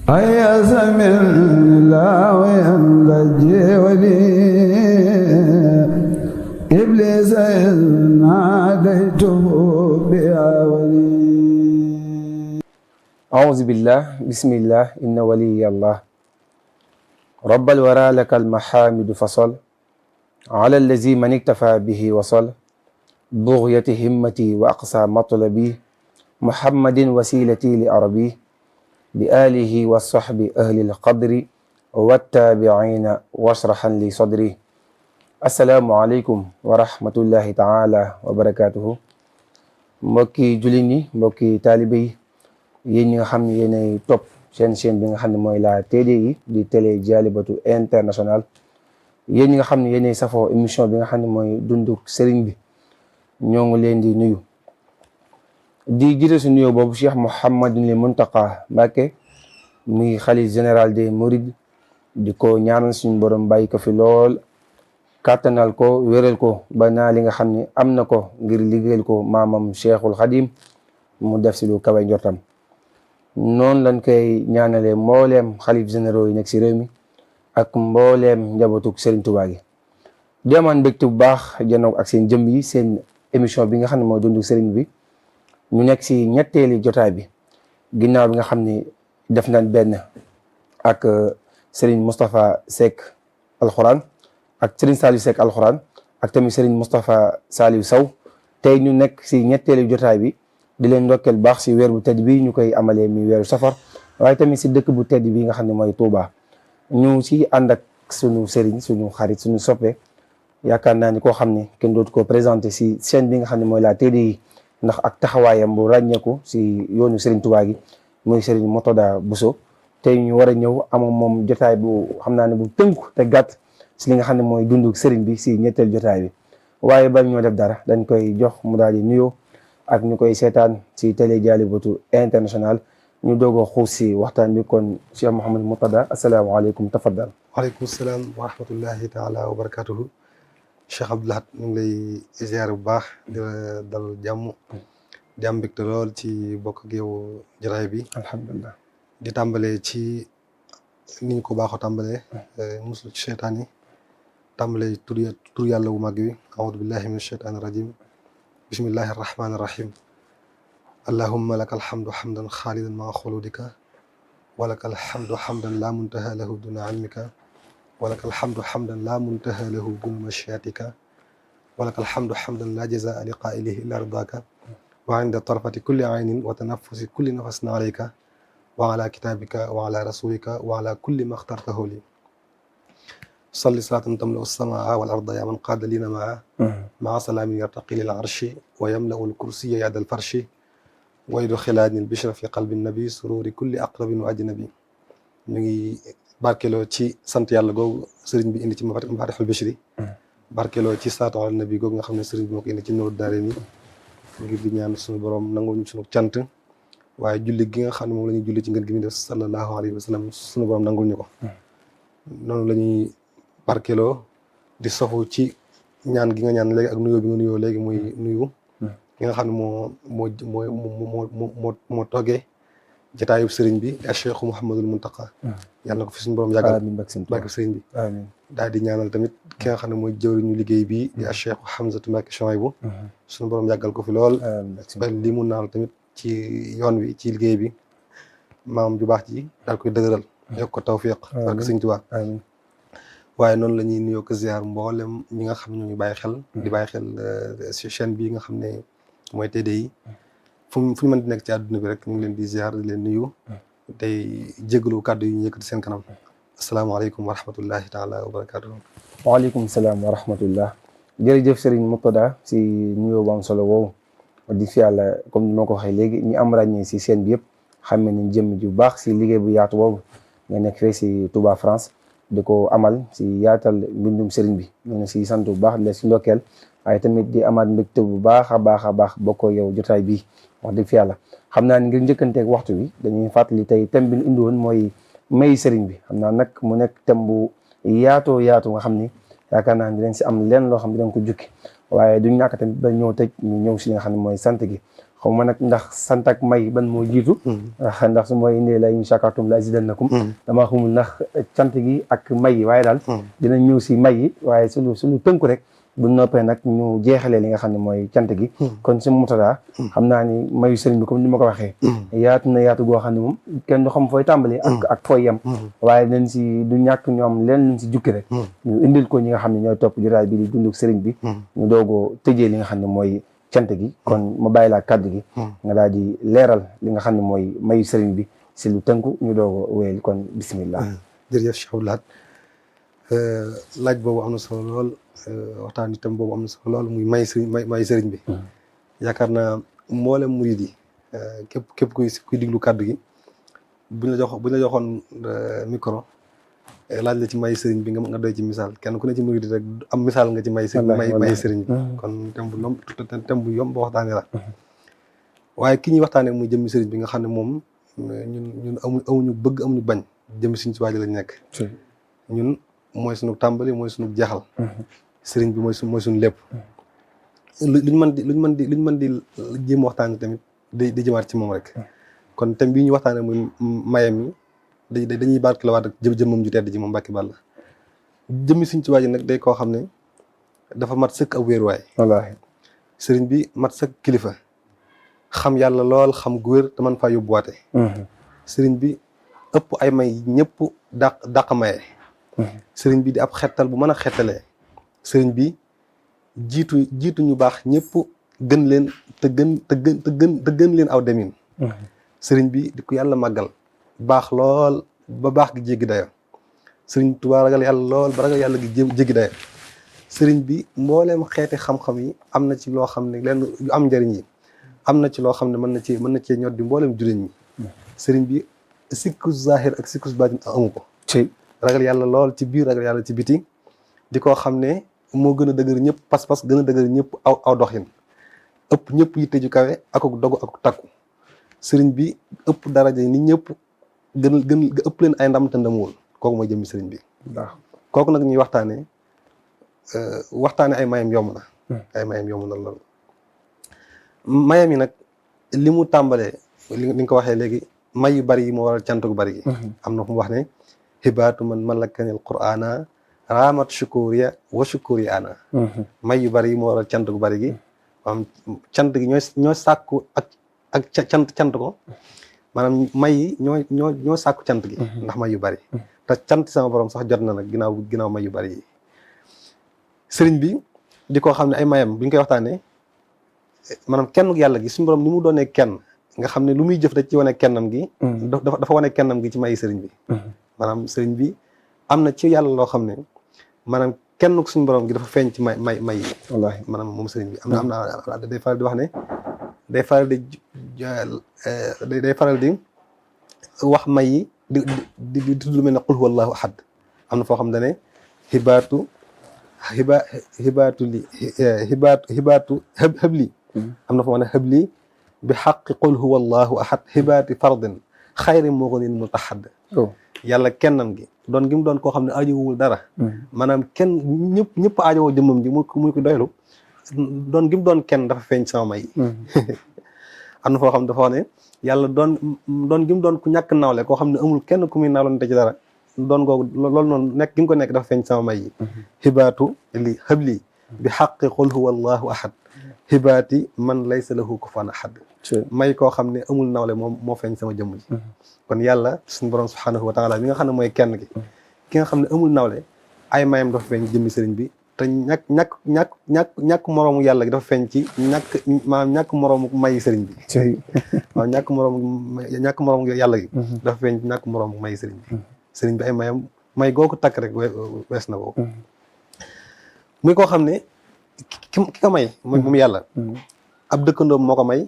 أياس من الله ينجي ولي إبليس إذ ناديته بيا ولي أعوذ بالله بسم الله إن ولي الله رب الورى لك المحامد فصل على الذي من اكتفى به وصل بغية همتي وأقصى مطلبي محمد وسيلتي لأربي بآله والصحب أهل القدر والتابعين واشرحا لي صدري السلام عليكم ورحمة الله تعالى وبركاته mbokki jullit ñi mbokki taalibe yi yéen ñi nga xam ne yéenay topp seen chaîne bi nga xam ne mooy la TDI di télé Dialibatoul International yéen ñi nga xam ne yéenay safoo émission bi nga xam ne mooy dundu sëriñ bi ñoo ngi leen di nuyu di jiite su nuyoo boobu Cheikh Mouhamadul Mountakha Mbacké muy xalif général des Mourides di ko ñaanal suñu borom bàyyi ko fi lool kàttanal ko wéral ko ba naa li nga xam ne am na ko ngir liggéeyal ko maamam Cheikhul Khadim mu def si lu kawe njortam noonu lañ koy ñaanalee mbooleem xalif généraux yi nekk si réew mi ak mbooleem njabootug Serigne Touba gi di amaan mbégte bu baax janoog ak seen jëm yi seen émission bi nga xam ne mooy dundu Serigne bi ñu nekk si ñetteeli jotaay bi ginnaaw bi nga xam ne def nañ benn ak Serigne Moustapha Seck alxuraan ak Serigne Saliou Seck alxuraan ak tamit Serigne Moustapha Saliou Sow tey ñu nekk si ñetteeli jotaay bi di leen ndokkeel baax si weer bu tedd bi ñu koy amalee mi weeru safar waaye tamit si dëkk bu tedd bi nga xam ne mooy Touba ñu si ànd ak sunu Serigne sunu xarit sunu soppe yaakaar naa ni koo xam ne kenn dootu ko présenté si chaîne bi nga xam ne mooy la TDI ndax ak taxawaayam bu ràññeeku si yoonu Serigne Touba gi muy Serigne Mourtada Bousso tey ñu war a ñëw ama moom jotaay bu xam naa ne bu tënku te gàtt si li nga xam ne mooy dundu Serigne bi si ñetteel jotaay bi waaye ba ñoo def dara dañ koy jox mu daal di nuyoo ak ñu koy seetaan si télé Dialibatoul International ñu doog a xuus si waxtaan bi kon Cheikh Mouhamadou Mourtada asalaamaaleykum tafaddal. waaleykum salaam wa rahmatullahi taala wa barakatuhu Cheikh Abdou Lahad ñu ngi lay ziar bu baax di la dal jàmm di am mbégte lool ci bokk ak yow jotaay bi alhamdulilah di tàmbalee ci ni ñu ko baaxoo tàmbalee muslu ci cheytaan yi tàmbalee tur yàlla wu màgg wi aoudu billahi min cheytaani rajim bismillahi arrahmani irrahim allahumma laka alhamdu hamdan xaalidan maa xuludika wa laka alhamdu hamdan laa muntaha lahu duna ilmika wa laka alhamdu hamdan laa muntaha lahu duna mashiatika wa laka alhamdu hamdan laa jazaa li qaa'ilihi illa ridaaka wa inda tarfati kulli aynin wa tanafusi kulli nafasin alayka wa ala kitabika wa ala rasulika wa ala kulli ma xtartahu li salli salaatan tamla'u as-samaa wal arda yaa man qaada lina maa salaamin yartaqi lil arshi wa yamla'u al-kursiyya yaada al-farshi wa yudxilaani al-bishra fi qalbi nabi sururi kulli aqrabin wa ajnabi ñu ngi barkeloo ci sant yàlla googu sëriñ bi indi ci mafatihul bishri barkeloo ci salaatu ala nabi googu nga xam ne sëriñ bi moo ko indi ci Nuuru Daarayni ngir di ñaan suñu borom nangul suñu cant waaye julli gi nga xam ne moom la ñuy julli ci ngën gi mu def sallallahu alayhi wa sallam suñu borom nangul ñu ko noonu la ñuy barkeloo di soxu ci ñaan gi nga ñaan léegi ak nuyoo bi nga nuyoo léegi muy nuyu ki nga xam ne moo toggee jataayub sëriñ bi ak Cheikh Mouhamadul Mountakha yàlla na ko fi suñu borom yàggal barke sëriñ bi daal di ñaanal tamit ki nga xam ne mooy jëwriñu liggéey bi di ak Cheikh Hamzatou Mbacké Chouaïbou suñu borom yàggal ko fi lool ba li mu naal tamit ci yoon wi ci liggéey bi maam ju baax ji daal koy dëgëral yokk ko tawfiq barke sëriñ Tuubaa waaye noonu la ñuy nuyoo ko ziar mboolem ñi nga xam ne ñoo ngi bàyyi xel di bàyyi xel si chaîne bii nga xam ne mooy TDI fu ñu mën di nekk ci àdduna bi rek ñu ngi leen di ziar di leen nuyu tey jégalu kàddu yi ñu yëkkati seen kanam asalaamaaleykum wa rahmatullahi taala wa barakatuhu waaleykum salaam wa rahmatullah jërëjëf Serigne Mourtada si nuyoo bu am solo woowu di fi yàlla comme ni ma ko waxee léegi ñi am ràññee si chaîne bi yëpp xam nañ jëm ju baax si liggéey bu yaatu boobu nga nekk fee si Touba France di ko amal si yaatal mbindum Serigne bi ñu ngi si sant bu baax di la si ndokkeel waaye tamit di amaat mbégte bu baax a baax bokkoo yow jotaay bi wax dëgg fi yàlla xam naa ni ngir njëkkanteeg waxtu bi dañuy fàttali tey thème bi ñu indi woon mooy may Serigne bi xam naa nag mu nekk thème bu yaatu nga xam ni yaakaar naa ni dinañ si am lenn loo xam ne dinañ ko jukki waaye duñ ñàkk tamit ba ñëw tëj ñu ñëw si li nga xam ne mooy sant gi xaw ma nag ndax sant ak may ban moo jiitu ndax su mooy indee la in shakartum la azidannakum damaa xamul ndax cant gi ak may yi waaye daal dina ñëw si may yi waaye suñu tënku rek bu noppee nag ñu jeexalee li nga xam ne mooy cant gi kon si Murtada xam naa ni mayu sëriñ bi comme ni ma ko waxee yaatu na yaatu goo xam ne moom kenn du xam fooy tàmbali ak fooy yem waaye dañ si du ñàkk ñoom leen luñ si jukki rek ñu indil ko ñi nga xam ne ñooy topp jotaay bi di dunduk sëriñ bi ñu doogoo tëjee li nga xam ne mooy cant gi kon ma bàyyi laa kàddu gi nga daal di leeral li nga xam ne mooy mayu sëriñ bi si lu tënku ñu doogoo wéyal kon bismillah. jërëjëf Cheikh Abdou Lahad laaj boobu am na solo lool waxtaan itam boobu am na solo lool muy may sëriñ bi yaakaar naa mboolem murid yi képp kuy diglu kàddu gi buñ la joxoon micro laaj la ci may sëriñ bi nga doy ci misaal kenn ku ne ci murid rek am misaal nga ci may sëriñ bi kon thème bu yomb ba waxtaanee la waaye ki ñuy waxtaanee muy jëmmi sëriñ bi nga xam ne moom ñun amuñu bëgg amuñu bañ jëmmi suñu ci waaji lañ nekk ñun mooy suñu tàmbali mooy suñu jeexal sëriñ bi mooy suñu lépp luñ mën di jéem waxtaan tamit di jëmaat ci moom rek kon thème bii ñu waxtaanee muy mayam yi dañuy barke la waat rek jëmmam ju tedd ji moom Mbàkke Bàlla jëmmi suñ ci waaji nag day koo xam ne dafa mat sëkk ab wéeruwaay wallaahi sëriñ bi mat sëkk kilifa xam yàlla lool xam gu wér te man faa yóbbuwaate sëriñ bi ëpp ay may ñëpp dàq maye sëriñ bi di ab xettal bu mën a xettalee sëriñ bi jiitu ñu baax ñëpp gën leen te gën leen aw demin sëriñ bi di ko yàlla màggal baax lool ba baax gi jéggi dayo sëriñ Tuubaa ragal yàlla lool ba ragal yàlla gi jéggi dayo sëriñ bi mbooleem xeeti xam-xam yi am na ci loo xam ne leen yu am njëriñ yi am na ci loo xam ne mën na cee ñor di mbooleem jullit ñi sëriñ bi sikkus zahir ak sikkus baatin amu ko ragal yàlla lool ci biir ragal yàlla ci biti di koo xam ne moo gën a dëgër ñëpp pas-pas gën a dëgër ñëpp aw doxin ëpp ñëpp yitte ju kawe akuk dogu akuk takku sëriñ bi ëpp daraja yi ni ñëpp gën ëpp leen ay ndam te ndamuwul kooku mooy jëmmi sëriñ bi waaw kooku nag ñuy waxtaane ay mayam yomb na ay mayam yomb na lool mayam yi nag li mu tàmbalee li nga ko waxee léegi may yu bari yi moo waral cant gu bari gi am na fu mu wax ne xibaatu man malakanil qur'ana raamat shukuriya wa shukuriya ana may yu bari yi moo waral cant gu bari gi maanaam cant gi ñooy sàkku ak cant ko maanaam may yi ñoo sàkku cant gi ndax may yu bari te cant sama borom sax jot na nag ginnaaw may yu bari yi sëriñ bi di ko xam ne ay mayam bi ñu koy waxtaanee maanaam kenn yàlla gi suñu borom ni mu doonee kenn nga xam ne lu muy jëf da ci wane kennam gi dafa wane kennam gi ci may sëriñ bi maanaam sëriñ bi am na ci yàlla loo xam ne maanaam kenn ku suñu borom gi dafa feeñ ci may yi wallaahi maanaam moom sëriñ bi am na day faral di wax ne day faral di wax may yi di tudd lu mel ne qul huwa allahu ahad am na foo xam ne xibaatu xëbli am na foo xam ne xëbli bi xaqi qul huwa allahu ahad xibaati fardin xayri mughnin mutahad yàlla kennam gi doon gi mu doon koo xam ne aajowul dara maanaam kenn ñëpp aajowoo jëmmam ji muy ko doylu doon gi mu doon kenn dafa feeñ sama may am na foo xam dafa wax ne yàlla doon gi mu doon ku ñàkk nawle koo xam ne amul kenn ku muy nawlante ci dara doon googu loolu noonu nekk gi mu ko nekk dafa feeñ sama may yi xibaatu li xëbli bi xaqi qul huwa allahu ahad xibaati man laysa lahu kufuwan ahad may koo xam ne amul nawle moom moo feeñ sama jëmm ji kon yàlla suñu borom subhanahu wa taala mi nga xam ne mooy kenn gi ki nga xam ne amul nawle ay mayam dafa feeñ jëmmi sëriñ bi te ñàkk moroomu yàlla gi dafa feeñ ci ñàkk moroomu mayi sëriñ bi waaw ñàkk moroomu yàlla gi dafa feeñ ci ñàkk moroomu mayi sëriñ bi sëriñ bi ay mayam may googu takk rek wees na ko muy koo xam ne ki ko may moom yàlla ab dëkkandoom moo ko may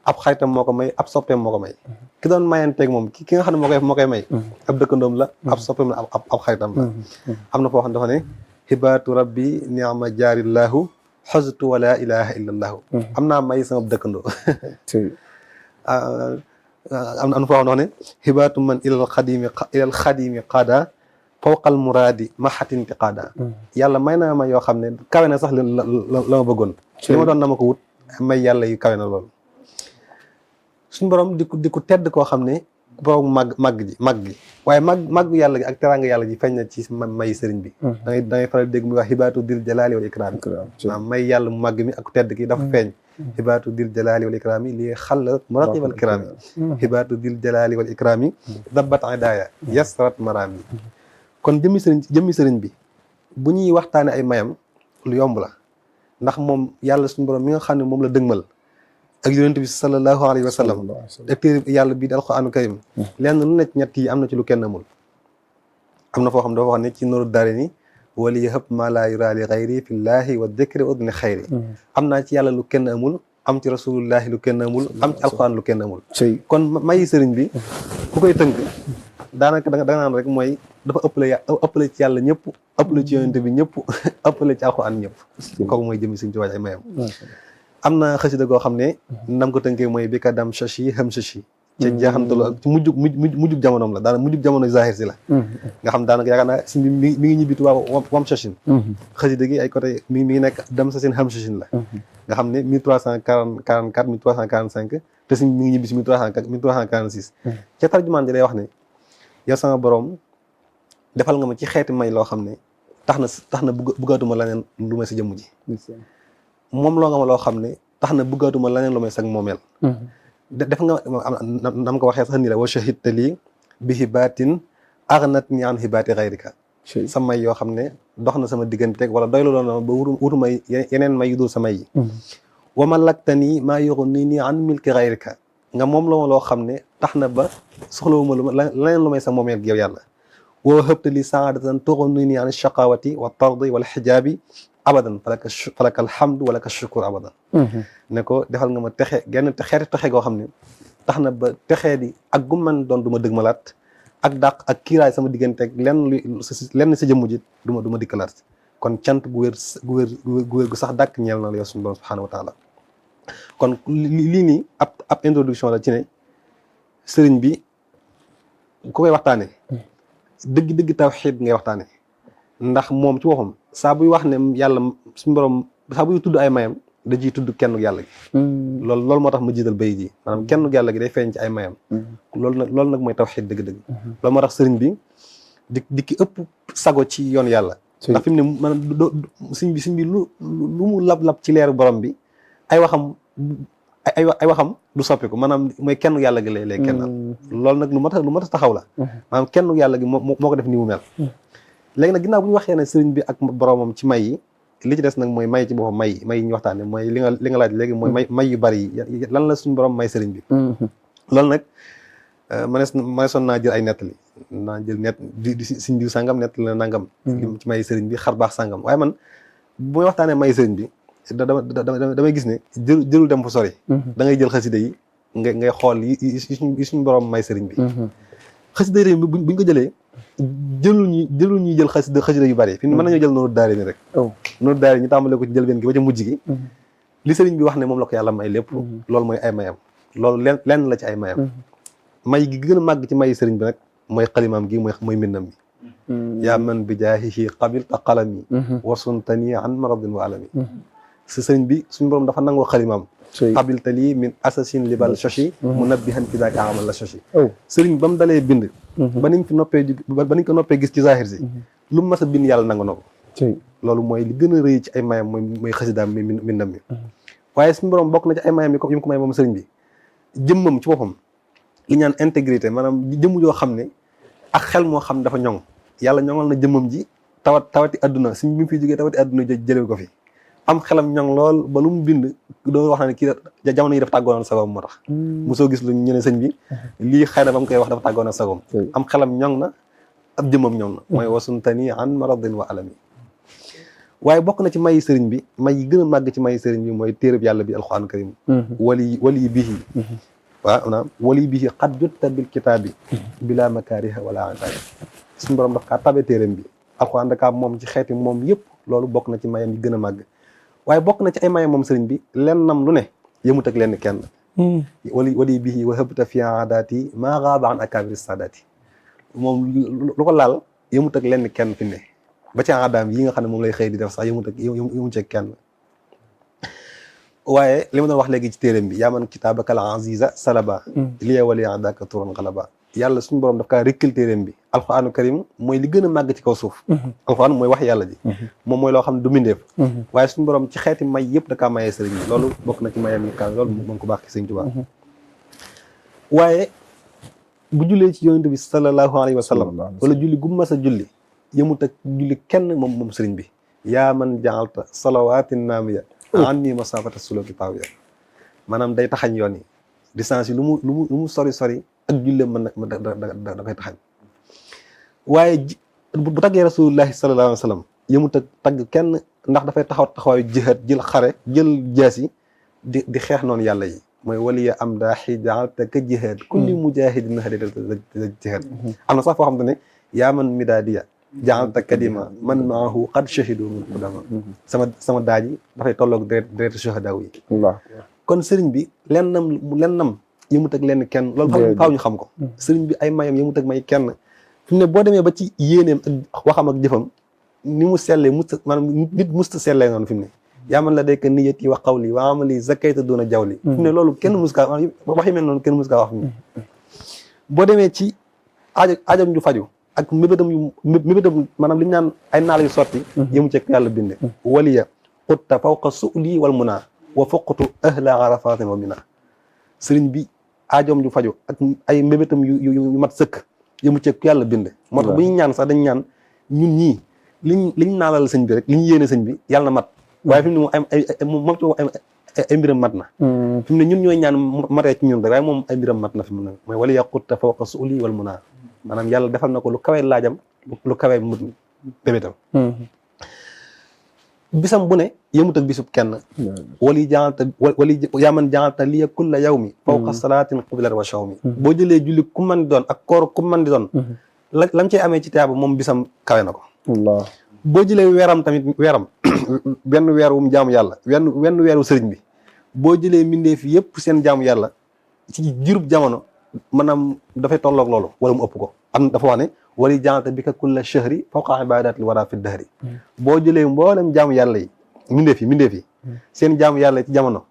ab xaritam moo ko may ab soppeem moo ko may ki doon mayanteeg moom ki nga xam ne moo koy may ab dëkkandoom la ab soppeem la ab xaritam la am na foo xam ne dafa ne xibaatu rabbi ni'ma jaarillahu xostu wa laa ilaha illa allahu am naa may sama dëkkandoo am na foo xam ne xibaatu man ilal xadimi qaada fawqal muraadi maxatinti qaada yàlla may na ma yoo xam ne kawe na sax la ma bëggoon li ma doon na ma ko wut may yàlla yu kawe na loolu suñu borom di ko tedd koo xam ne borom màgg gi waaye màgg yàlla gi ak teraanga yàlla ji feeñ na ci may sëriñ bi da ngay faral dégg muy wax xibaatu dil jalaali wal ikraam maanaam may yàlla mu màgg mi ak tedd ki dafa feeñ xibaatu dil jalaali wal ikraam yi lii xalla muraqibal kiraam yi xibaatu dil jalaali wal ikraam yi dabbat idaaya yasrat maraam yi kon jëmmi sëriñ bi bu ñuy waxtaane ay mayam lu yomb la ndax moom yàlla suñu borom mi nga xam ne moom la dëgmal ak yonent bi sallallahu alayhi wa sallam ak téere yàlla bii di alquraanu karim lenn lu nekk ñett yi am na ci lu kenn amul am na foo xam dafa wax ne ci nooru daari ni wali yëpp maa laa yuraa li xayri fillaahi wa dikri udni xayri am naa ci yàlla lu kenn amul am ci rasulullahi lu kenn amul am ci alquraan lu kenn amul kon mayi sëriñ bi ku koy tënk daanaka da nga naan rek mooy dafa ëppale ci yàlla ñëpp ëppale ci yonent bi ñëpp ëppale ci alquraan ñëpp kooku mooy jëmi sëriñ ci waaj ay mayam am na xasida goo xam ne ndam ko tënkee mooy bi ka dam shashi xam shashi ca jeexantalu ak ci mujjub jamonoom la daanaka mujjub jamono zahir si la nga xam daanaka yaakaar naa si mi ngi ñibbitu wam shashin xasida gi ay côté mi ngi nekk dam shasin xam shashin la nga xam ne 1344 1345 te si mi ngi ñibbi si 1346 ca tarjumaan ji lay wax ne yow sama borom defal nga ma ci xeeti may loo xam ne tax na bëggatuma leneen lu may sa jëmm ji moom loo nga ma loo xam ne tax na bëggatuma leneen lu may sag moomeel def nga nam ko waxee sax nii la wa shahidta lii bi hibaatin aghnat ni an hibaati ghayrika sa may yoo xam ne dox na sama digganteeg wala doy loolu na ba wutuma yeneen may yu dul sa may yi wa malaktani maa yughni an milki ghayrika nga moom la ma loo xam ne tax na ba soxlawuma leneen lu may sa moomeel gi yow yàlla wa wahabta li saadatan tughni an shaqawati wa tardi wal hijaabi abadan falaka alhamdu walaka shukur abadan ne ko defal nga ma xeeti texe goo xam ne tax na ba texee di ak gu man doon du ma dëgmalaat ak dàq ak kiiraay sama diggante ak lenn sa jëmm ji du ma dikkalaat kon cant gu wér gu sax dàkk ñeel na la yow suñu borom subhanahu wa taala kon lii nii ab introduction la ci ne sëriñ bi ku koy waxtaane dëgg tawxiid ngay waxtaane ndax moom ci waxam saa buy wax ne yàlla suñu borom saa buy tudd ay mayam da ciy tudd kenn yàlla gi loolu moo tax ma jiital bay ji maanaam kenn yàlla gi day feeñ ci ay mayam loolu nag mooy tawxiid dëgg-dëgg loolu moo tax sëriñ bi di ki ëpp sago ci yoon yàlla ndax fi mu ne maanaam sëriñ bi lu mu lab ci leeru borom bi ay waxam du soppiku maanaam mooy kenn yàlla gi lay kennal loolu nag lu mat a taxaw la maanaam kenn yàlla gi moo ko def ni mu mel léegi nag ginnaaw bu ñu waxee ne sëriñ bi ak boromam ci may yi li ci des nag mooy may ci boppam may yi ñu waxtaane mooy li nga laaj léegi mooy may yu bari yi lan la suñu borom may sëriñ bi loolu nag maneesoon naa jël ay nettali naa jël di siñ diw sàngam nettali na nangam ci may sëriñ bi xar baax sàngam waaye man bu may waxtaanee may sëriñ bi damay gis ne jëlul dem fu sori da ngay jël xasida yi ngay xool yi suñu borom may sëriñ bi xasida yi buñ ko jëlee jëlul ñuy jël xasida yu bari fi mën nañoo jël nooru daari ni rek nooru daari ñu tàmbalee ko ci jël benn gi ba ca mujj gi li sëriñ bi wax ne moom la ko yàlla may lépp loolu mooy ay mayam loolu lenn la ci ay mayam may gi gën a màgg ci may sëriñ bi nag mooy xalimaam gi mooy mbindam bi yaa man bi jaahihi qabilta qalami wasuntani an maradin wa alami si sëriñ bi suñu borom dafa nangoo xalimaam qabilta lii min assasine libal shashi munabbihan fi daaka amal la shashi sëriñ ba mu dalee bind ba niñ ko noppee gis ci zahir si lu mu mas a bind yàlla nangu na ko loolu mooy li gën a rëy ci ay mayam mooy xasidaam mi mbindam mi waaye suñu borom bokk na ci ay mayam yi mu ko may moom sëriñ bi jëmmam ci boppam li ñaan intégrité maanaam jëmm joo xam ne ak xel moo xam ne dafa ñoŋ yàlla ñoŋal na jëmmam ji tawati adduna suñ bi mu fiy jógee tawati adduna jëlee ko fi am xelam ñoŋ lool ba lu mu bind doo wax na ne kii jamono yi dafa tàggoon ak sagoom moo tax mosoo gis lu ñu ne sëñ bi lii xëy na ba mu koy wax dafa tàggoon ak sagoom am xelam ñoŋ na ab jëmmam ñoŋ na mooy wasuntani an maradin wa alami waaye bokk na ci mayi sëriñ bi may yi gën a màgg ci mayi sëriñ bi mooy téereb yàlla bi alquran karim wali bihi waaw naam wali bihi qad jutta bil kitaabi bila makaariha wala ataaya suñu borom daf kaa tabe téeram bi alquran dakaa moom ci xeeti moom yëpp loolu bokk na ci mayam yi gën a màgg waaye bokk na ci ay mayam moom sëriñ bi lennam lu ne yëmut ak lenn kenn wali bihi wa habta fi aadaati maa gaaba an akabiri saadaati moom lu ko laal yëmut ak lenn kenn fi ne ba ci aadaam yi nga xam ne moom lay xëy di def sax yëmut ak kenn waaye li ma doon wax léegi ci téeréem bi yaa man kitaabakal aziza salaba liya wali adaka turan xalaba yàlla suñu borom daf kaa rékkil téeréem bi alquranu karim mooy li gën a màgg ci kaw suuf alquran mooy wax yàlla ji moom mooy loo xam ne du mbindeef waaye suñu borom ci xeeti may yëpp da kaa mayee sëriñ bi loolu bokk na ci mayam yi kan loolu moom ko baax ki sëriñ Tuubaa waaye bu jullee ci yonent bi sallallahu alayhi wa sallam wala julli gu mas a julli yëmut ak julli kenn moom sëriñ bi yaa man jaalta salawaatin naamiya anni masafata suluki taawiya maanaam day taxañ yoon yi distance yi lu mu sori ak julleem mën na da koy taxañ waaye bu taggee rasulullahi sallallahu alayhi wa sallam yëmut ak tagg kenn ndax dafay taxawaayu jihaad jël xare jël jaas yi di xeex noonu yàlla yi mooy waliya am daaxi jaalta ka jihaad kulli mujahidin hadida jihaad am na sax foo xam te ne yaa man midaadiya jaalta kadima man maahu qad shahidu min qudama sama daaj yi dafay tolloog deretu shuhadaaw yi kon sëriñ bi lennam yëmut ak lenn kenn loolu faaw ñu xam ko sëriñ bi ay mayam yëmut ak may kenn fi mu ne boo demee ba ci yéeneem ak waxam ak jëfam ni mu sellee maanaam nit musta sellee noonu fi mu ne yaa man la dayka niyati wa qawli wa amali zakayta duna jawli fi mu ne loolu kenn mus kaa wax yi mel noonu kenn mus kaa wax fi mu ne boo demee ci ajam ju faju ak mébétam maanaam li ñu naan ay naal yu sotti yëmu ci yàlla binde waliya xutta fawqa su'li wal muna wa foqtu ahla arafatin wa mina sëriñ bi aajoom ju faju ak ay mébétam yu mat sëkk yëmu ci yàlla binde moo tax bu ñu ñaan sax dañ ñaan ñun ñii liñ naalal sëñ bi rek li ñu yéene sëñ bi yàlla na mat waaye fi mu ne moom ci ay mbiram mat na fi mu ne ñun ñooy ñaan matee ci ñun rek waaye moom ay mbiram mat na fi mu ne mooy waliya xutta fawqa su'li wal muna maanaam yàlla defal na ko lu kawe laajam lu kawe bébétam bisam bu ne yëmut ak bisub kenn wali yaaman jàngalta liya kulla yawmi fawqa salaatin qublat wa shawmi boo jëlee julli ku man di doon ak koor ku man di doon lam cey amee ci tiyaaba moom bisam kawe na ko boo jëlee weeram tamit benn weer wu mu jaamu yàlla wenn weeru sëriñ bi boo jëlee mbindeef yëpp seen jaamu yàlla ci jirub jamono maanaam dafay tolloog loolu wala mu ëpp ko am dafa wax ne wali jàngalta bi ka kulla shahri fawqa ibadatil wara fi dahri boo jëlee mboolem jaamu yàlla yi mbindeef yi seen jaamu yàlla yi ci jamono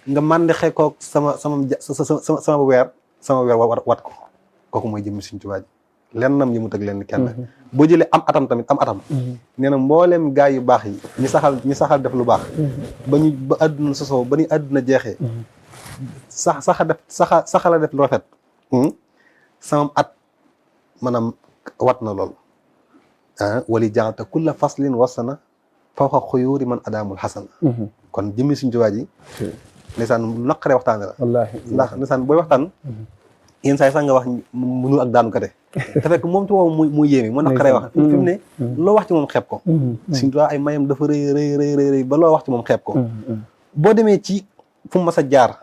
nga màndexe koog sama weer wat ko kooku mooy jëmmi Sëriñ Tuubaa ji lennam yi mu teg leen kenn boo jëlee am atam nee na mboolem gaa yu baax yi ñi saxal def lu baax ba àdduna sosoo ba ni àdduna jeexee saxala def lu rafet sama at maanaam wat na loolu wali jàngalta kulla faslin wasana fawqa xuyuuri man adaamul xasana kon jëmmi Sëriñ Tuubaa ji ndeysaan lu naqaree waxtaane la wallaahi ndax ndeysaan booy waxtaan yenn saa yi sax nga wax mënul ak daanu kate te fekk moom ci moom mu yéeme mu naqaree wax fi mu ne loo wax ci moom xeeb ko Sëriñ Tuubaa ay mayam dafa rëy ba loo wax ci moom xeeb ko boo demee ci fu mu mas a jaar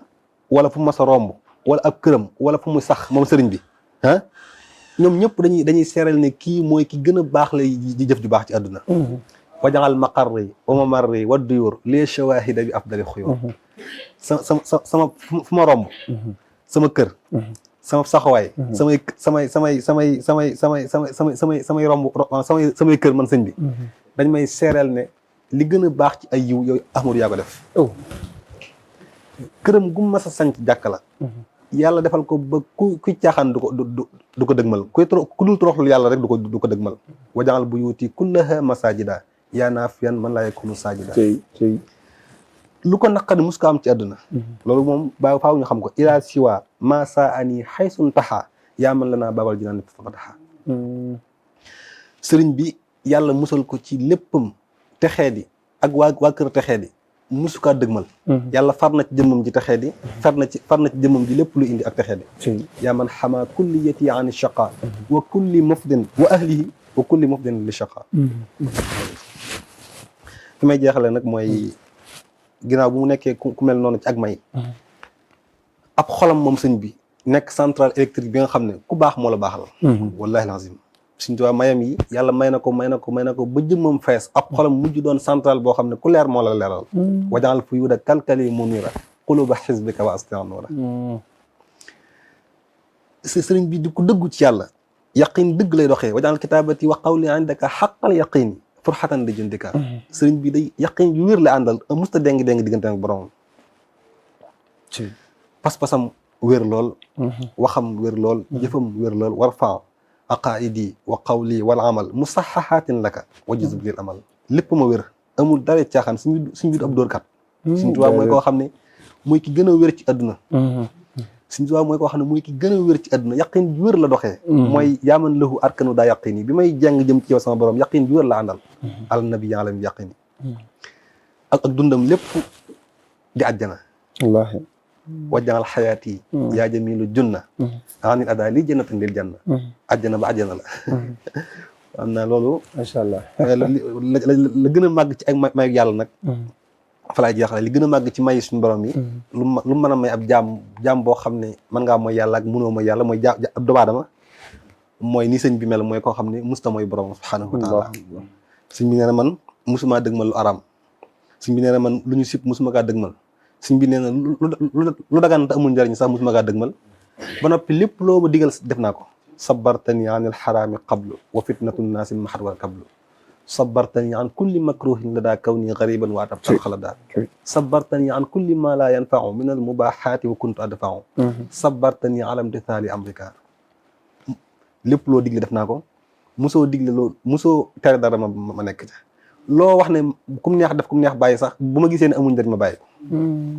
wala fu mu mas a romb wala ab këram wala fu mu sax moom sëriñ bi ñoom ñëpp dañuy seeral ne kii mooy ki gën a baax lay di jëf ju baax ci àdduna wajaxal maqarri wa mamarri wa duyur les shawahida bi afdali xuyur sama fu ma romb sama kër sama saxawaay samay romb samay kër man sëñ bi dañ may seeral ne li gën a baax ci ay yiw yooyu Ahmadu yaa ko def këram gu mas a sanc jàkk la yàlla defal ko ba kuy caaxaan du ko dëgmal ku dul toroxlu yàlla rek du ko dëgmal wajaxal bu yuuti kullaha masajida yaa naafiyan man laa yakunu saajida lu ko naqari mus ko am ci àdduna loolu moom faaw ñu xam ko ila siwa ma saa ani xaysun taxaa yaa man la naa babal jinaan fataxa sëriñ bi yàlla musal ko ci léppam texee di ak waa kër texee di musu kaa dëgmal yàlla far na ci jëmmam ji texee di far na ci jëmmam ji lépp lu indi ak texee di yaa man xamaa kulliyati an shaqa wa kulli mufdin wa ahlihi wa kulli mufdin li shaqa fi may jeexale nag mooy ginnaaw bu mu nekkee ku mel noonu ci ak may ab xolam moom sëñ bi nekk centrale électrique bi nga xam ne ku baax moo la baaxal wallahi lazim Sëñ Tuubaa mayam yi yàlla may na ko ba jëmmam fees ab xolam mujj doon centrale boo xam ne ku leer moo la leeral wajaal fu yuuda kalkali munira quluba xisbika wa astia nuura sëriñ bi di ko dëggu ci yàlla yaqin dëgg lay doxee wajaal kitaabati wa qawli indaka xaqal yaqin furxatan li jundika sëriñ bi day yaqin yu wér la àndal musta déng diggante ak boromam pas-pasam wér lool waxam wér lool jëfam wér lool warfa aqaidi wa qawli wal amal musaxaxaatin laka wa juzub lil amal lépp ma wér amul dara caaxaan suñu biir ab dóorkat Sëñ Tuubaa mooy koo xam ne mooy ki gën a wér ci àdduna Sëñ Tuubaa mooy koo xam ne mooy ki gën a wér ci àdduna yaqin bi wér la doxee mooy yaaman lahu arkanu daa yaqini bi may jàng jëm ci yow sama borom yaqin bi wér la àndal al nabi alam yaqini ak dundam lépp di àjjana wallaahi wajjangal xayaat yi yaa jamilu junna anil ada lii jannatan lil janna àjjana ba àjjana la am na loolu macha allah la gën a màgg ci ay mayu yàlla nag fa laay jeexale li gën a màgg ci mayi suñu borom yi lu mën a may ab jaam boo xam ne mën ngaa mooy yàlla ak mënoo mooy yàlla mooy ab doomu aadama mooy ni sëñ bi mel mooy koo xam ne musta mooy borom subhaanahu wa taala sëñ bi nee na man musumaa dëgmal lu araam sëñ bi nee na man lu ñu sib musuma kaa dëgmal sëñ bi nee na lu dagan te amul njëriñ sax musuma kaa dëgmal ba noppi lépp loo ma digal def naa ko sabartani anil xaraami qablu wa fitnatu naasi mahar wal qablu sabartani an kulli makruhin la daa kaw nii gariban wa atab xala daal sabartani an kulli ma la yanfau min al mubaxaati wa kuntu adfau sabartani ala imtithali amrika lépp loo digle def naa ko musoo digle loo musoo tere dara ma nekk ca loo wax ne kum neex def kum neex bàyyi sax bu ma gisee ne amuñ njëriñ ma bàyyi ko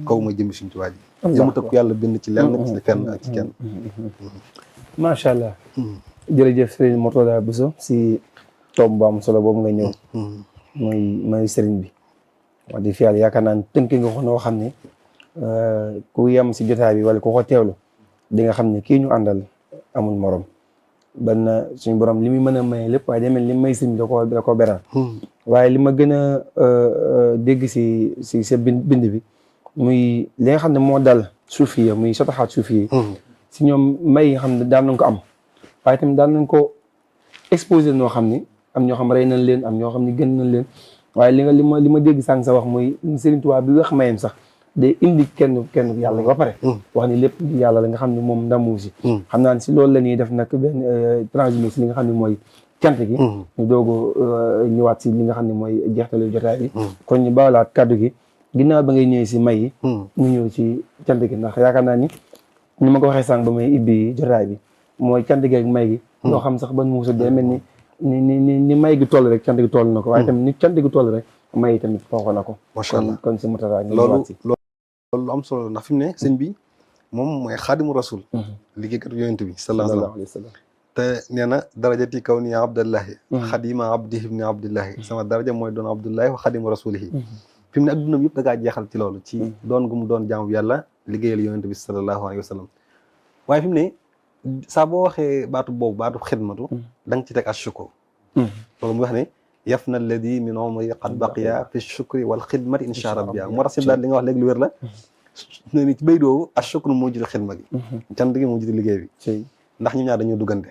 kaw ma jëmmi Sëñ Tuubaa ji jëmu tëkk yàlla bind ci lenn ci fenn ak ci kenn macha allah jërëjëf Sëriñ Mourtada Bousso si tomb bu am solo boobu nga ñëw mooy sëriñ bi wax dëgg fi yàlla yaakaar naa tënk nga ko noo xam ne ku yem si jotaay bi wala ku ko teewlu di nga xam ne kii ñu àndal amul morom ban suñu borom li muy mën a maye lépp waaye demel li may sëriñ da ko beral waaye li ma gën a dégg si sa bind bi muy li nga xam ne moo dal suufiya muy sotaxaat suufiya si ñoom may yi nga xam ne daan nañ ko am waaye tamit daan nañ ko exposé noo xam ni am ñoo xam rey nañ leen am ñoo xam ne gën nañ leen waaye li ma dégg sànq sa wax muy Sëriñ Tuubaa bi wax mayem sax day indi kenn yàlla ba pare wax ni lépp yàlla la nga xam ne moom ndamu si xam naa ne si loolu la ñuy def nag benn transhumé si li nga xam ne mooy cant gi ñu doogu ñëwaat si li nga xam ne mooy jeextalu jotaay bi kon ñu bawalaat kaddu gi ginnaaw ba ngay ñëwee si may yi ñu ñëw ci cant gi ndax yaakaar naa ni ñu ma ko waxee sànq ba may ibbi jotaay bi mooy cant gi ak may gi loo xam sax ban muusa day mel ni may gi toll rek cant gi toll na ko waaye tamit ni cant gi toll rek may tamit fonk na ko macha allah kon si Mourtada loolu lu am solo ndax fi mu ne sëñ bi moom mooy xaadimu rasul liggéeykat yonent bi sallallahu alayhi wa sallam te nee na darajati kaw ni abdallahi xadima abdihi ibni abdillahi sama daraja mooy doon abdullahi wa xadimu rasulihi fi mu ne ak dundam yëpp da ngaa jeexal ci loolu ci doon gu mu doon jaamu yàlla liggéeyal yonent bi sallallahu alayhi wa sallam waaye fi mu ne saa boo waxee baatu boobu baatu xidmatu da nga ci teg ashukru loolu muy wax ne yaf na alladi min umri qad baqiya fi shukri wal xidmati insha rabbiya moo tax si daal li nga wax léegi lu wér la ne ni ci bay doowu ashukru moo jiitu xidma gi cant gi moo jiitu liggéey bi ndax ñun ñaar dañoo duggante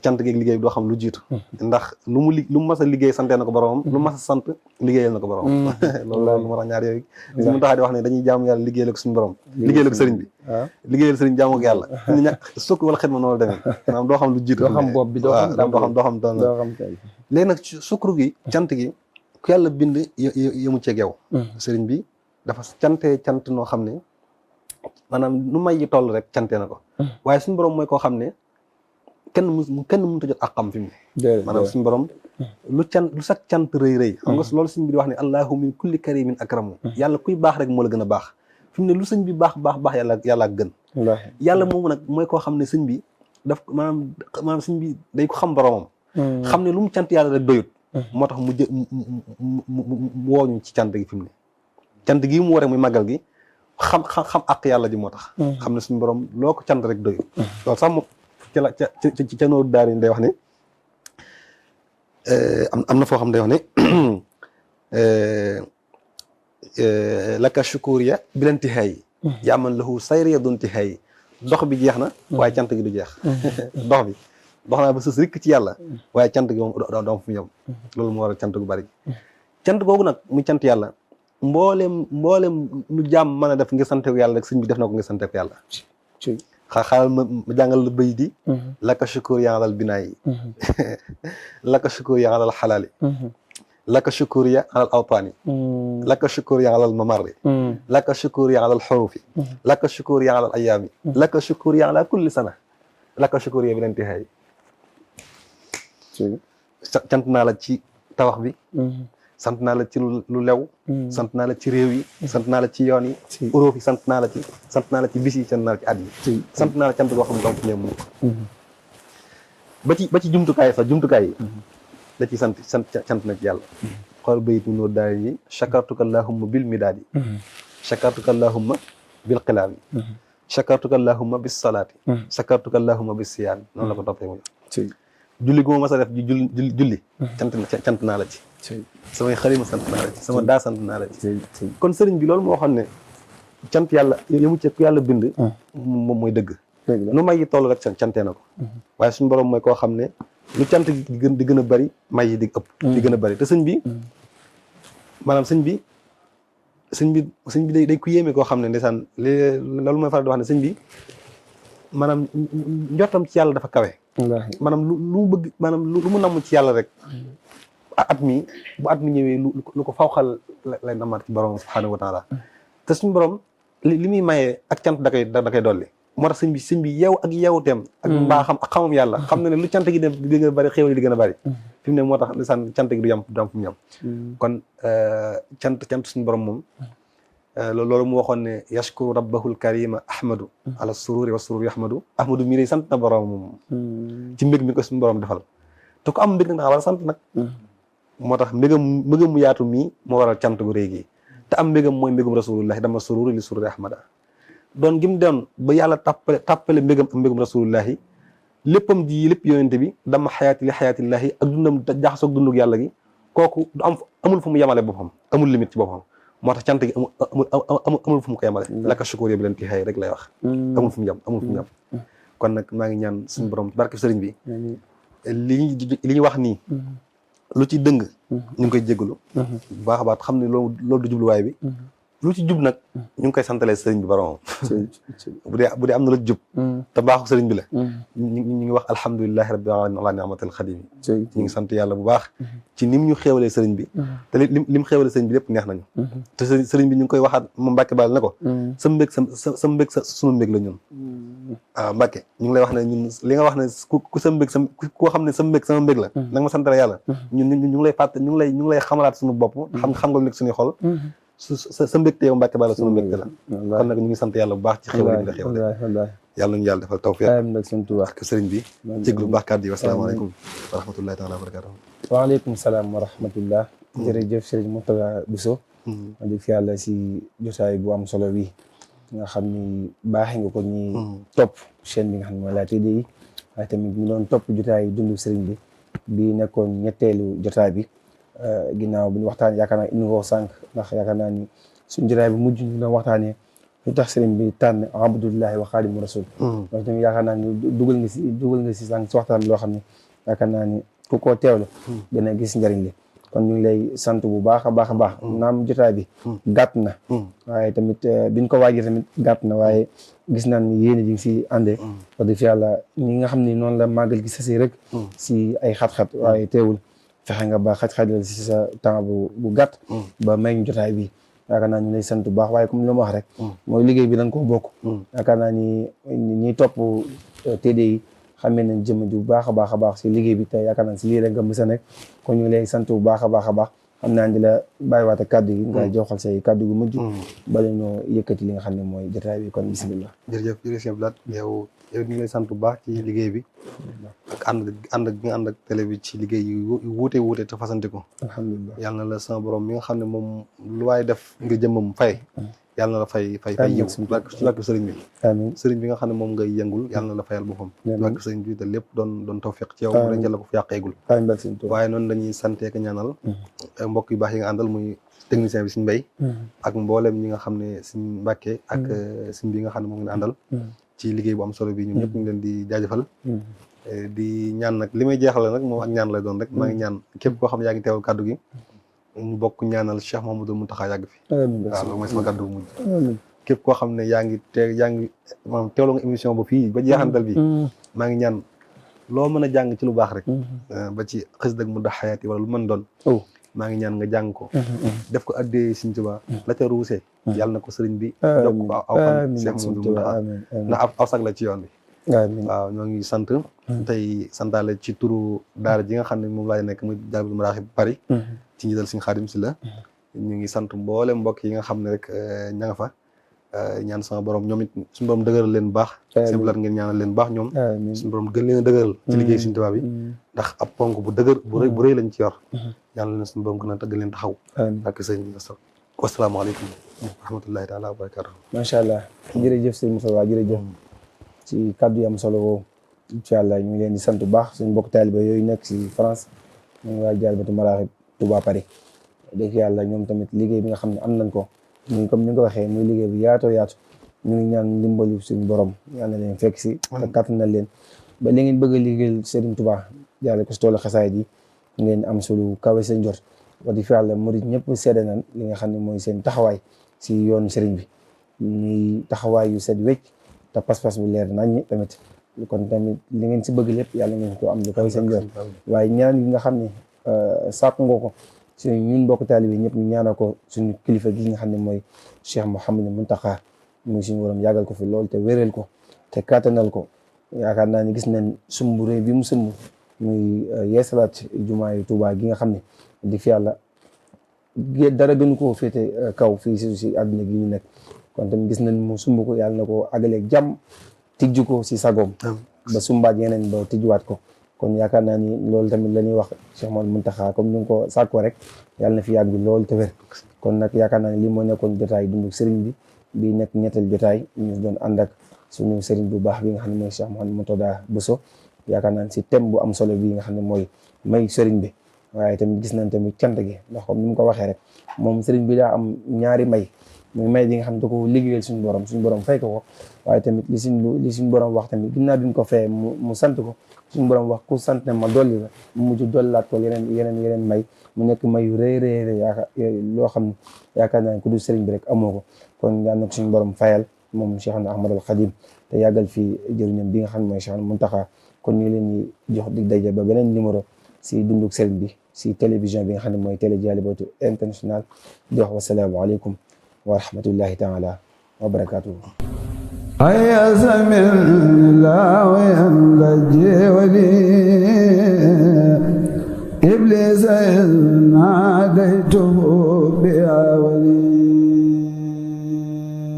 cant gi ak liggéey bi doo xam lu jiitu ndax lu mu mas a liggéey santee na ko boromam lu mas a sant liggéeyal na ko boromam loolu moo tax ñaar yooyu si mu taxaa di wax ne dañuy jaamu yàlla liggéeyal ko suñu borom liggéeyal ko sëriñ bi liggéeyal sëriñ jaamu ak yàlla ñu ñàkk sukk wala xidma noonu la demee maanaam doo xam lu jiitu doo xam bopp bi doo xam léegi nag sukkur gi cant gi ku yàlla bind yemu ceeg yow sëriñ bi dafa cant noo xam ne maanaam nu may yi toll rek cantee na ko waaye suñu borom mooy koo xam ne kenn mënut a jot ak xam fi mu ne maanaam suñu borom lu sax cant rëy xam nga loolu sëñ bi di wax ne allahu min kulli karimin akramu yàlla kuy baax rek moo la gën a baax fi mu ne lu sëñ bi baax yàlla ak gën yàlla moomu nag mooy koo xam ne sëñ bi daf maanaam sëñ bi day ko xam boromam xam ne lu mu cant yàlla rek doyut moo tax mu wooñu ci cant gi fi mu ne cant gi mu waree muy màggal gi xam ak yàlla ji moo tax xam ne suñu borom loo ko cant rek doyut loolu sax moom ca nooru daar yi day wax ne am na foo xam day wax ne laka shukuriya bilantihaay yaa man lahu sayriya duntihaay dox bi jeex na waaye cant gi du jeex dox naa ba sës rikk ci yàlla waaye cant gi moom doo am fu mu yem loolu moo waral cant gu bari cant googu nag muy cant yàlla mboolem lu jaam mën a def ngir sante ko yàlla rek sëñ bi def na ko ngir sante ko yàlla xaaral ma jàngal la bëy di laka shukur yaa alal binaayi laka shukur yaa alal xalaali laka shukuriya alal awtaani laka shukuriya alal mamarri laka shukuriya alal xurufi laka shukuriya alal ayaami laka shukuriya ala kulli sana laka shukuriya bi leen tixeey cant naa la ci tabax bi sant naa la ci lu lew sant naa la ci réew yi sant naa la ci yoon yi uróof yi sant naa la ci bis yi sant naa la ci at yi sant naa la cant goo xam ne donc ñëw mun ko ba ci jumtukaay sax jumtukaay yi da ci sant na ci yàlla xool bayit mi noo daal yi chakartuka allahumma bil midaadi chakartuka allahumma bil qilaami chakartuka allahumma bis salaati chakartuka allahumma bis siyaami noonu la ko toppee mu julli gu ma mas a def julli cant naa la ci samay xarima sant naa la ci sama daa sant naa la ci kon sëriñ bi loolu moo xam ne cant yàlla yëmu ci ku yàlla bind moom mooy dëgg nu may yi toll rek cantee na ko waaye suñu borom mooy koo xam ne lu cant di gën a bari may yi di ëpp di gën a bari te sëñ bi maanaam sëñ bi day ku yéeme koo xam ne ndeysaan loolu mooy faral di wax ne sëñ bi maanaam njortam ci yàlla dafa kawe maanaam lu mu bëgg maanaam lu mu namm ci yàlla rek at mi bu at mi ñëwee lu ko fawxal lay namaat ci borom subhaanahu wa taala te suñu borom li muy mayee ak cant da koy dolli moo tax sëñ bi yeew ak yeewuteem ak mbaaxam ak xamam yàlla xam na ne lu cant gi dem di gën a bëri xéwal yi di gën a bëri fi mu ne moo tax lisaan cant gi du am fu mu yam kon cant suñu borom moom loolu mu waxoon ne yashkuru rabbahul karima ahmadu ala sururi wa sururi ahmadu mii day sant na borom moom ci mbég mi ko suñu borom defal te ko am mbég nag war a sant nag moo tax mbégam mu yaatu mii moo waral cant gu réy gi te am mbégam mooy mbégum rasulullahi dama sururi li sururi ahmada doon gim doon ba yàlla tàppale mbégum rasulullahi léppam ji lépp yonente bi dama xayaati li xayaatillahi ak dundam jaxasoog dundug yàlla gi kooku du amul fu mu yemale boppam amul limite ci boppam moo tax cant gi amul fu mu ko yemale laka shukur bi leen ki xëy rek lay wax amul fu mu yem kon nag maa ngi ñaan suñu borom barke sëriñ bi li ñu wax nii lu ci dëng ñu ngi koy jégalu bu baax a baax xam ne loolu du jubluwaay bi lu ci jub nag ñu ngi koy santalee sëriñ bi boromam bu dee am na lu jub te baaxu sëriñ bi la ñu ngi wax alhamdulilahi rabbil alamin ala ni'matil xadim yi ñu ngi sant yàlla bu baax ci nim ñu xéewalee sëriñ bi te lim xéewalee sëriñ bi lépp neex nañu te sëriñ bi ñu ngi koy waxaat moom Mbàkke Bal ne ko sa mbég sunu mbég la ñun waaw Mbàkke ñu ngi lay wax ne ñun li nga wax ne ku sa mbég koo xam ne sa mbég sama mbég la nag ma santale yàlla ñun ñu ngi lay fàtte ñu ngi lay xamalaat suñu bopp xam nga lu nekk suñuy xol sa mbégte yow Mbàkke Bal sunu mbégte la kon nag ñu ngi sant yàlla bu baax ci xéwal yi nga xéwale yàlla nañu yàlla defal tawfiq ak sëriñ bi jéglu bu baax kàddu yi wasalaamaaleykum wa rahmatullahi taala wa barakatuh waaleykum salaam wa rahmatullah jërëjëf sëriñ Mourtada Bousso ma dégg fi yàlla si jotaay bu am solo bi nga xam ni baaxee nga ko ñi topp chaîne bi nga xam ne mooy La TDI waaye tamit ñu doon topp jotaay dundu sëriñ bi nekkoon ñetteelu jotaay bi ginnaaw bi ñu waxtaan yaakaar naa indi ko sànq ndax yaakaar naa ni suñu jotaay bi mujj ñu doon waxtaanee lu tax sëriñ bi tànn abdullahi wa xaadimu rasul donc tamit yaakaar naa ni dugal nga si sànq si waxtaan bi loo xam ne yaakaar naa ni ku ko teewlu dana gis njëriñ li kon ñu ngi lay sant bu baax a baax a baax naam jotaay bi gàtt na waaye tamit biñ ko waajee tamit gàtt na waaye gis naa ni yéen ji ngi si àndee wax dëgg fi yàlla ñi nga xam ne noonu la màggal gi sasi rek si ay xat-xat waaye teewul fexe nga ba xaj-xajal si sa temps bu gàtt ba may ñu jotaay bi yaakaar naa ñu lay sant bu baax waaye comme li ma wax rek mooy liggéey bi dañ koo bokk yaakaar naa ni ñi topp TDI xamee nañ jëmm ji bu baax a baax si liggéey bi te yaakaar naa si lii rek nga mës a nekk kon ñu lay sant bu baax a baax xam naa di la bàyyiwaate kàddu yi nga joxal say kàddu gu mujj bala ñoo yëkkati li nga xam ne mooy jotaay bi kon bisimilah jërëjëf Blaat yow ñu ngi lay sant bu baax ci liggéey bi ak ànd ak télé bi ci liggéey yu wuute te fasante ko alhamdulilah yàlla na la sama borom mi nga xam ne moom lu waaye def ngir jëmmam fay yàlla na la fay yiw ci barke sëriñ bi amiin sëriñ bi nga xam ne moom ngay yëngul yàlla na la fayal boppam ci barke sëriñ bi te lépp doon tawfiq ci yow dañ la ko fi yàqeegul waaye noonu dañuy sante ak ñaanal mbokk yu baax yi nga àndal muy technicien bi suñ mbay ak mboolem ñi nga xam ne suñ Mbàkke ak suñ bi nga xam ne moom ngeen àndal ci liggéey bu am solo bi ñun ñëpp ñu ngi leen di jaajëfal di ñaan nag li may jeexal nag moom ak ñaan lay doon rek maa ngi ñaan képp koo xam ne yaa ngi teewal kàddu gi ñu bokk ñaanal Cheikh Mouhamadoul Mountakha yàgg fi waaw loolu mooy sama kàddu bu mujj képp koo xam ne yaa ngi maanaam teewlu nga émission ba fii ba jeexantal bi maa ngi ñaan loo mën a jàng ci lu baax rek ba ci xës dag mu da xayaat yi wala lu mën doon maa ngi ñaan nga jàng ko def ko addee Sëriñ Tuubaa la ca ruusee yàlla na ko sëriñ bi yokk ko aw fan Cheikh Mouhamadou Mountakha na aw sag la ci yoon bi waaw ñoo ngi sant tey santaale ci turu daara ji nga xam ne moom laay nekk muy Jaalibatul Maraaxib Paris ci njiital Sëriñ Xaadim Sylla ñu ngi sant mboolem mbokk yi nga xam ne rek ña nga fa ñaan sama borom ñoom it suñu borom dëgëral leen baax seen bilaat ngeen ñaanal leen baax ñoom suñu borom gën leen a dëgëral ci liggéey Sëriñ Tuubaa bi ndax ab ponk bu dëgër bu rëy lañ ci yor ñaanal leen suñu borom gën a tëgg leen taxaw ak sëñ bi wasalaamaaleykum wa rahmatullahi taala wa barakatuh macha allah jërëjëf sëñ Moussa waa jërëjëf ci kàddu yi am solo woowu incha allah ñu ngi leen di sant bu baax suñu mbokk taaliba yooyu nekk si France ñu ngi waa Jaalibatul Maraaxib Touba Paris dëgg yàlla ñoom tamit liggéey bi nga xam ne am nañ ko muy comme ni nga ko waxee muy liggéey bu yaatoo yaatu ñu ngi ñaan ndimbalu suñu borom yal na leen fekk si te kàttan na leen ba li ngeen bëgg a liggéeyal Serigne Touba jaarale ko si toolu xasaayid yi ngeen am sulu kawe seen njort wax dëgg yàlla murid ñëpp seede nañ li nga xam ne mooy seen taxawaay si yoonu Serigne bi ñuy taxawaay yu set wecc te pas-pas bu leer nañ tamit kon tamit li ngeen si bëgg lépp yàlla ngeen ko am lu kawe seen njort waaye ñaan yi nga xam ne sàkk nga ko suñu ñun mbokk taalibe ñëpp ñu ñaanal ko suñu kilifa gi nga xam ne mooy Cheikh Mouhamadou Mountakha muy suñu borom yàggal ko fi lool te wéral ko te kàttanal ko yaakaar naa ni gis nañ sumb réew bi mu sumb muy yeesalaat jumaa yu Tuubaa gi nga xam ne di fi yàlla dara gënu koo féete kaw fii si àdduna gi ñu nekk kon tamit gis nañ mu sumb ko yàlla na ko àggaleeg jàmm tijju ko si sagoom ba sumbaat yeneen ba tijjuwaat ko kon yaakaar naa ni loolu tamit la ñuy wax Cheikh Mouhamadou Mountakha comme ni nga ko sàkkoo rek yàlla na fi yàgg bi loolu te wér kon nag yaakaar naa ni lii moo nekkoon jotaay dundu sëriñ bi nekk ñetteel jotaay ñu doon ànd ak suñu sëriñ bu baax bi nga xam ne mooy Cheikh Mouhamadou Mourtada Bousso yaakaar naa ni si thème bu am solo bi nga xam ne mooy may sëriñ bi waaye tamit gis nañ tamit cant gi ndax comme ni mu ko waxee rek moom sëriñ bi daa am ñaari may muy may bi nga xam ne da ko liggéeyal suñu borom fay ko waaye tamit li suñu borom wax tamit ginnaaw bi ñu ko fee mu sant ko suñu borom wax ku sant ne ma dolli la mu mujj dollilaat ko yeneen may mu nekk may yu rëy yaakaar loo xam ne yaakaar naa ne ku du sëriñ bi rek amoo ko kon yal na ko suñu borom fayal moom Cheikh Ahmadul Khadim te yàggal fi jëriñam bi nga xam ne mooy Cheikh Mountakha kon ñu leen di jox dig daje ba beneen numéro si dunduk sëriñ bi si télévision bi nga xam ne mooy télé Jaalibatul international di wax wasalaamu aleykum wa rahmatullahi taala wa barakatuhu هيا سمع الله وينجي ولي إبليس إذ ناديته